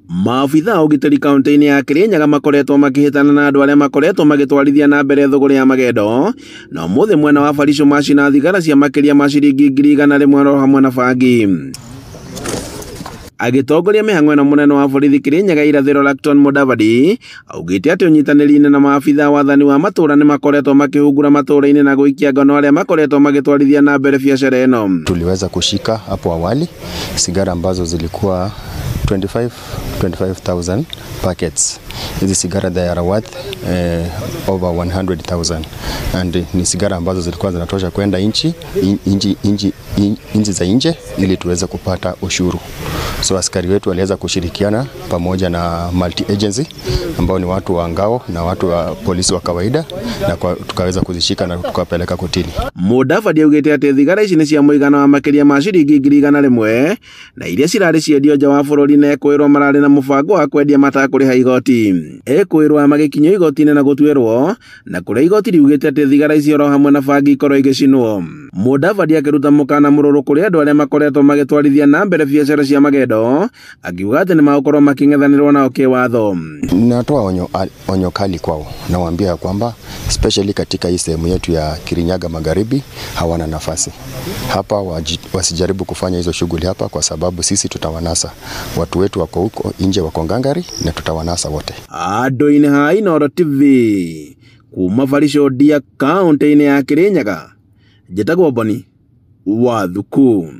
Maabitha a ũgitĩri kaunti-inĩ ya Kirinyaga makoretwo makĩhĩtana na andũ arĩa makoretwo magĩtwarithia na mbere thũgũrĩ ya magendo, na ũmũthĩ mwena wa Barisho macina thigara cia makĩria ma ciringi 100,000 oro hamwe na bangi. Agĩtongoria mĩhang'o ĩno mũnene wa borithi Kirinyaga irathĩro Lacton Mudavadi augĩte atĩ ũnyitanĩri-inĩ na maabitha a wathani wa matũũra nĩ makoretwo makĩhungura matũũra-inĩ na gũikia ngono arĩa makoretwo magĩtwarithia na mbere biacara ĩno. Tuliweza kushika hapo awali sigara ambazo zilikuwa 25,000 packets. Hizi sigara they are worth over 100,000 and ni sigara ambazo zilikuwa zinatosha kwenda nchi za nje ili tuweze kupata ushuru. So askari wetu waliweza kushirikiana pamoja na multi agency ambao ni watu wa ngao na watu wa polisi wa kawaida na tukaweza kuzishika na tukapeleka kotini. Mudavadi augĩte atĩ thigara ici nĩ cia mũigana wa makĩria ma ciringi 100,000 na iria cirarĩ ciendio nja wa bũrũri na ekwĩrwo mararĩ na mũbango wa kwendia matakũrĩha igoti. Ekwĩrwo magĩkinyio igoti-inĩ na gũtuĩrwo na kũrĩa igoti riugĩte atĩ thigara ici oro hamwe na bangi ikorwo igĩcinwo. Mudavadi akĩruta mũkana mũrũrũ kũrĩ andũ arĩa makoretwo magĩtwarithia na mbere biacara cia magendo, akiuga atĩ nĩ magũkorwo makĩng'ethanĩrwo nao kĩwatho. Natoa onyo kali kwao, nawaambia kwamba especially katika hii sehemu yetu ya Kirinyaga Magharibi hawana nafasi hapa, wasijaribu kufanya hizo shughuli hapa kwa sababu sisi tutawanasa. Watu wetu wako huko nje, wako ngangari na tutawanasa wote. Andũ-inĩ ha Inooro TV kuma Barisho Ndia kaunti-inĩ ya Kirinyaga, njĩtagwo Boni wa Thuku.